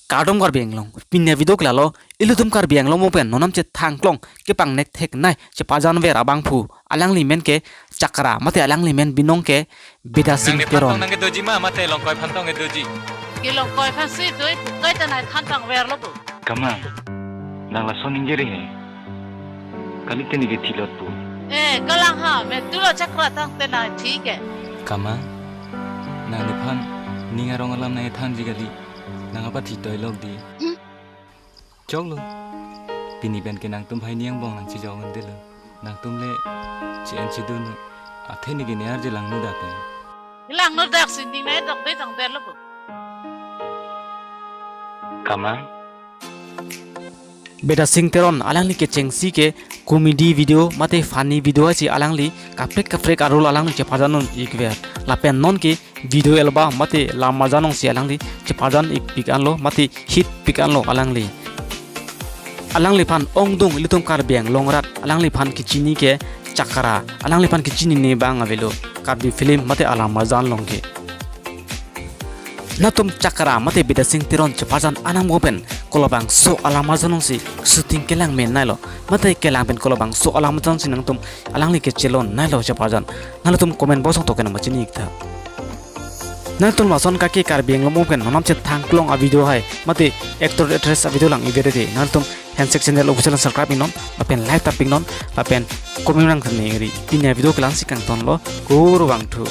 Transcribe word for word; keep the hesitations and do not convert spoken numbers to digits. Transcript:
Kardom Karbi Anglong, pini avideo ke lalo, ilitum Karbi Anglong mo pen nonam chethangklong kepangnek theknei chepajanver abangphu, alangli men ke Chakra, mate alangli men binong ke Bidya Sing Nangli phan Teron. Tong nangkedoji ma, mate Longkoi phan tong kedoji? Ke Longkoi phan si doi pu, kaita nai than pangverlo pu. Kamang, nang lason ingjeri he. Kali teni ke thilot pu. Eh, kalang ha, me tulo Chakra tangte nai thi ke. Kamang, nangliphan ning arong alam nangthanji kali, nang apa thi toilok di. Hmm. Choklo. Pini pen ke nangtum hai ning angbong nangchejok undelo. Nangtum le che-en chedun, athe neke ne arje langno dak ke. Langno dak si ning nai dok dei tangverlo pu. Kamang. Bidya Sing Teron alangli kechengsi ke comedy video mate funny video si alangli kaprek kaprek a-role alangli chepajan un-ikver. Lapen non ke video album mate Lam Arjan along si alangli chepajan-ikpik anlo mate hit pik anlo alangli. Alangliphan ongdung ilitum Karbi Anglong rat alangliphan kechini ke Chakra, alangliphan kechinine abang avelo, Karbi film mate a-Lam Arjan along ke. Nangtum Chakra mate Bidya Sing Teron chepajan anam mo pen kolobangso a-Lam Arjan along si shooting kelang menneilo, mate kelang pen kolobangso a-Lam Arjan si nangtum alangli kechelonneilo chepajan. Nangtum comment box along token nama chini-iktha. Nangtum lason kake Karbi Anglong mo pen nonam chethangklong a-video hai, mate actor actress a-video lang-iver de, nangtum Handshake Channel Official subscribe iknon, lapen like tap iknon, lapen comment nangthan ningri. Pini avideo ke la-an si kangtonlo, kurvangthu.